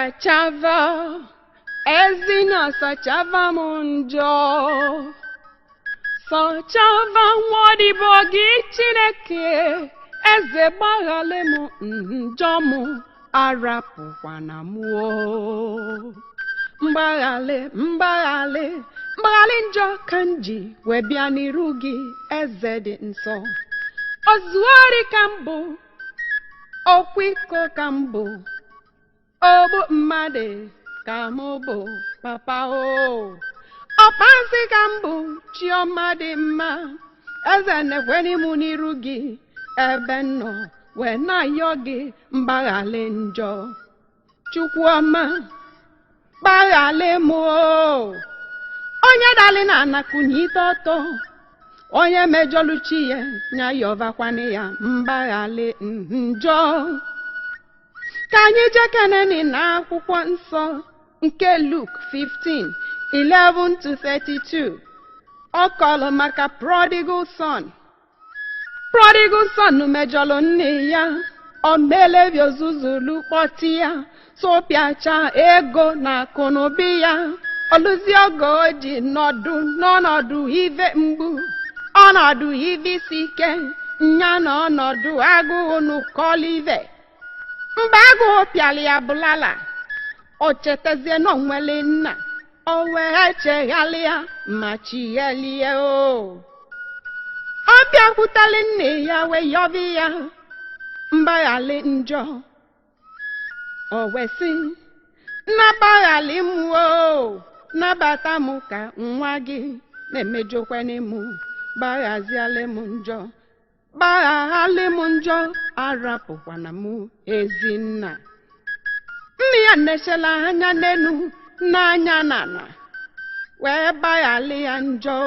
Sachava, Ezinna, sachava m njọ. Sachava nwa gị, Chineke eze, gbaghale m njọ m, arapụkwana m o. Mgbaghale, mgbaghale, mgbaghale njọ ka m ji wee bịa n'iru gị, eze dị nsọ. Ozuori ka mbụ, okwu iko ka mbụ, ogbu mmadụ ka mụ bụ, papa o. Ọkpansị ka mbụ, chiọma dị mma, eze na-ekwere m n'iru gị ebe m nọ wee na-ayọ gị mgbaghale njọ. Chukwuọma, gbaghale m o. Onye dali na anakwunye ite ọtọ, onye mejọlụ chi ya, nya yọvakwana ya mgbaghale njọ. Ka anyị jekeneni na akwụkwọ nsọ nke Luk 15 11 to 32. Ọ kọlụ maka prodigal son. Prodigal son mejọlụ nne ya, o melebi ozuzulu kpọti ya, sụpịacha ego na akụnụbi ya. Ọlụzi oge o ji nọdụ n'ọnọdụ ive mgbu, ọnọdụ ive isi ike, nya na ọnọdụ agụụ n'ụkọlive. Mgbe agụụ pịala ya bụlala, o chetazie na onwele nna, o wee cheghalịa ma chighelie o. Ọ bịakwutali nne ya wee yọbi ya mgbaghali njọ. O wee sị, "Nnabaghali m o, nabata m ka nwa gị na-emejọkwana m, gbaghaziali m njọ, gbaghalị m njọ, arapụkwana m, ezinna." Nne ya nechela anya n'elu n'anya n'ala wee gbaghalị ya njọ,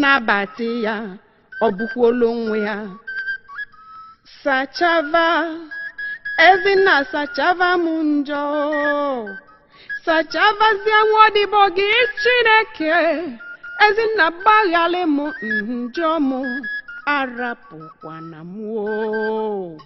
nabata ya. Ọ bụkwuola onwe ya. Sachava, ezinna, sachava m njọ, sachavazie nwa gị, Chineke. Ezinna, gbaghalị m njọ m, arapụkwana m o.